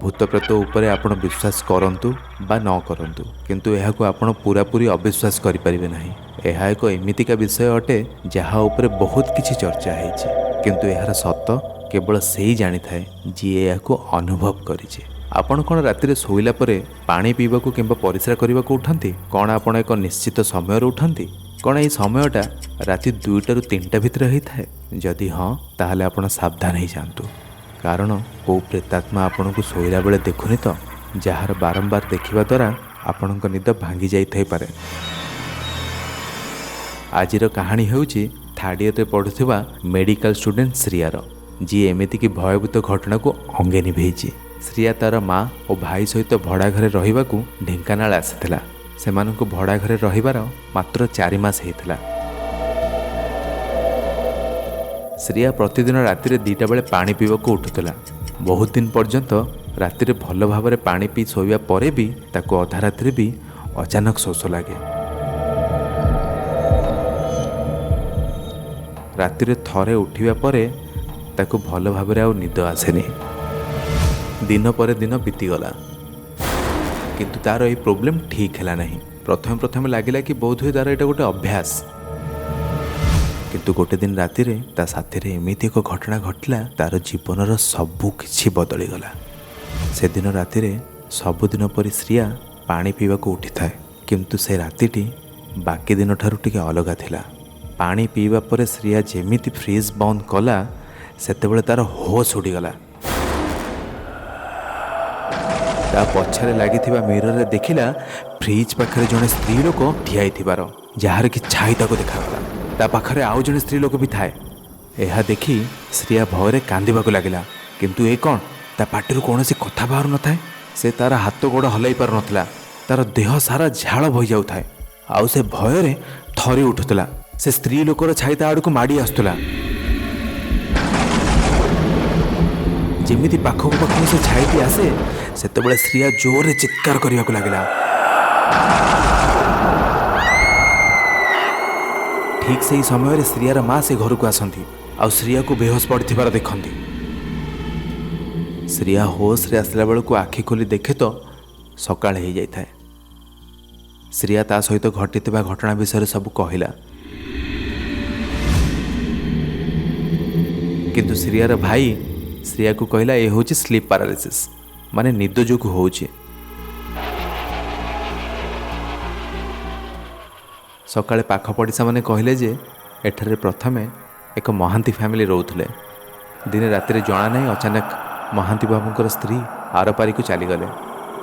ଭୂତପ୍ରେତ ଉପରେ ଆପଣ ବିଶ୍ୱାସ କରନ୍ତୁ ବା ନ କରନ୍ତୁ, କିନ୍ତୁ ଏହାକୁ ଆପଣ ପୁରାପୁରି ଅବିଶ୍ୱାସ କରିପାରିବେ ନାହିଁ। ଏହା ଏକ ଏମିତିକା ବିଷୟ ଅଟେ ଯାହା ଉପରେ ବହୁତ କିଛି ଚର୍ଚ୍ଚା ହେଇଛି, କିନ୍ତୁ ଏହାର ସତ କେବଳ ସେଇ ଜାଣିଥାଏ ଯିଏ ଏହାକୁ ଅନୁଭବ କରିଛି। ଆପଣ କ'ଣ ରାତିରେ ଶୋଇଲା ପରେ ପାଣି ପିଇବାକୁ କିମ୍ବା ପରିସ୍ରା କରିବାକୁ ଉଠନ୍ତି? କ'ଣ ଆପଣ ଏକ ନିଶ୍ଚିତ ସମୟରେ ଉଠନ୍ତି? କ'ଣ ଏହି ସମୟଟା ରାତି 2ଟାରୁ 3ଟା ଭିତରେ ହୋଇଥାଏ? ଯଦି ହଁ, ତାହେଲେ ଆପଣ ସାବଧାନ ହେଇଯାଆନ୍ତୁ, କାରଣ କେଉଁ ପ୍ରେତାତ୍ମା ଆପଣଙ୍କୁ ଶୋଇଲା ବେଳେ ଦେଖୁନି ତ, ଯାହାର ବାରମ୍ବାର ଦେଖିବା ଦ୍ୱାରା ଆପଣଙ୍କ ନିଦ ଭାଙ୍ଗି ଯାଇଥାଇପାରେ। ଆଜିର କାହାଣୀ ହେଉଛି ଥାର୍ଡ଼ ଇୟର୍ରେ ପଢ଼ୁଥିବା ମେଡ଼ିକାଲ ଷ୍ଟୁଡେଣ୍ଟ ଶ୍ରିୟାର, ଯିଏ ଏମିତିକି ଭୟଭୀତ ଘଟଣାକୁ ଅଙ୍ଗେ ନିଭେଇଛି। ଶ୍ରିୟା ତା'ର ମା ଓ ଭାଇ ସହିତ ଭଡ଼ା ଘରେ ରହିବାକୁ ଢେଙ୍କାନାଳ ଆସିଥିଲା। ସେମାନଙ୍କୁ ଭଡ଼ା ଘରେ ରହିବାର ମାତ୍ର 4 ମାସ ହେଇଥିଲା। ଶ୍ରିୟା ପ୍ରତିଦିନ ରାତିରେ 2ଟା ବେଳେ ପାଣି ପିଇବାକୁ ଉଠୁଥିଲା। ବହୁତ ଦିନ ପର୍ଯ୍ୟନ୍ତ ରାତିରେ ଭଲ ଭାବରେ ପାଣି ପିଇ ଶୋଇବା ପରେ ବି ତାକୁ ଅଧା ରାତିରେ ବି ଅଚାନକ ଶୋଷ ଲାଗେ। ରାତିରେ ଥରେ ଉଠିବା ପରେ ତାକୁ ଭଲ ଭାବରେ ଆଉ ନିଦ ଆସେନି। ଦିନ ପରେ ଦିନ ବିତିଗଲା, କିନ୍ତୁ ତା'ର ଏଇ ପ୍ରୋବ୍ଲେମ୍ ଠିକ୍ ହେଲା ନାହିଁ। ପ୍ରଥମେ ପ୍ରଥମେ ଲାଗିଲା କି ବୋଧହୁଏ ତା'ର ଏଇଟା ଗୋଟେ ଅଭ୍ୟାସ, କିନ୍ତୁ ଗୋଟେ ଦିନ ରାତିରେ ତା ସାଥିରେ ଏମିତି ଏକ ଘଟଣା ଘଟିଲା, ତା'ର ଜୀବନର ସବୁ କିଛି ବଦଳିଗଲା। ସେଦିନ ରାତିରେ ସବୁଦିନ ପରି ଶ୍ରିୟା ପାଣି ପିଇବାକୁ ଉଠିଥାଏ, କିନ୍ତୁ ସେ ରାତିଟି ବାକି ଦିନଠାରୁ ଟିକେ ଅଲଗା ଥିଲା। ପାଣି ପିଇବା ପରେ ଶ୍ରିୟା ଯେମିତି ଫ୍ରିଜ୍ ବନ୍ଦ କଲା, ସେତେବେଳେ ତା'ର ହୋସ୍ ଉଡ଼ିଗଲା। ତା ପଛରେ ଲାଗିଥିବା ମିରରରେ ଦେଖିଲା ଫ୍ରିଜ୍ ପାଖରେ ଜଣେ ସ୍ତ୍ରୀ ଲୋକ ଠିଆ ହେଇଥିବାର, ଯାହାର କି ଛାଇ ତାକୁ ଦେଖାଗଲା। ତା ପାଖରେ ଆଉ ଜଣେ ସ୍ତ୍ରୀ ଲୋକ ବି ଥାଏ। ଏହା ଦେଖି ଶ୍ରିୟା ଭୟରେ କାନ୍ଦିବାକୁ ଲାଗିଲା, କିନ୍ତୁ ଏ କ'ଣ, ତା ପାଟିରୁ କୌଣସି କଥା ବାହାରୁ ନଥାଏ। ସେ ତା'ର ହାତ ଗୋଡ଼ ହଲାଇ ପାରୁନଥିଲା, ତା'ର ଦେହ ସାରା ଝାଳ ବହିଯାଉଥାଏ, ଆଉ ସେ ଭୟରେ ଥରି ଉଠୁଥିଲା। ସେ ସ୍ତ୍ରୀ ଲୋକର ଛାଇ ତା ଆଡ଼କୁ ମାଡ଼ି ଆସୁଥିଲା। ଯେମିତି ପାଖକୁ ପାଖକୁ ସେ ଛାଇଟି ଆସେ, ସେତେବେଳେ ଶ୍ରିୟା ଜୋରରେ ଚିତ୍କାର କରିବାକୁ ଲାଗିଲା। ଠିକ୍ ସେହି ସମୟରେ ଶ୍ରିୟାର ମା ସେ ଘରକୁ ଆସନ୍ତି ଆଉ ଶ୍ରିୟାକୁ ବେହୋସ ପଡ଼ିଥିବାର ଦେଖନ୍ତି। ଶ୍ରିୟା ହୋସରେ ଆସିଲା ବେଳକୁ ଆଖି ଖୋଲି ଦେଖେ ତ ସକାଳ ହେଇଯାଇଥାଏ। ଶ୍ରିୟା ତା ସହିତ ଘଟିଥିବା ଘଟଣା ବିଷୟରେ ସବୁ କହିଲା, କିନ୍ତୁ ଶ୍ରିୟାର ଭାଇ ଶ୍ରିୟାକୁ କହିଲା ଏ ହେଉଛି ସ୍ଲିପ୍ ପାରାଲିସିସ୍, ମାନେ ନିଦ ଯୋଗୁଁ ହେଉଛି। ସକାଳେ ପାଖ ପଡ଼ିଶାମାନେ କହିଲେ ଯେ ଏଠାରେ ପ୍ରଥମେ ଏକ ମହାନ୍ତି ଫ୍ୟାମିଲି ରହୁଥିଲେ। ଦିନେ ରାତିରେ ଜଣା ନାହିଁ ଅଚାନକ ମହାନ୍ତି ବାବୁଙ୍କର ସ୍ତ୍ରୀ ଆରପାରିକୁ ଚାଲିଗଲେ।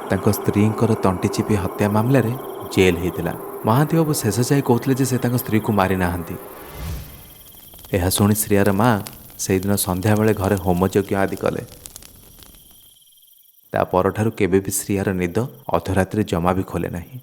ତାଙ୍କ ସ୍ତ୍ରୀଙ୍କର ତଣ୍ଟି ଚିପି ହତ୍ୟା ମାମଲାରେ ଜେଲ୍ ହେଇଥିଲା। ମହାନ୍ତି ବାବୁ ଶେଷ ଯାଏ କହୁଥିଲେ ଯେ ସେ ତାଙ୍କ ସ୍ତ୍ରୀକୁ ମାରିନାହାନ୍ତି। ଏହା ଶୁଣି ଶ୍ରିୟାର ମା ସେଇଦିନ ସନ୍ଧ୍ୟାବେଳେ ଘରେ ହୋମଯଜ୍ଞ ଆଦି କଲେ। ତା ପରଠାରୁ କେବେ ବି ଶ୍ରିୟାର ନିଦ ଅଧରାତିରେ ଜମା ବି ଖୋଲେ ନାହିଁ।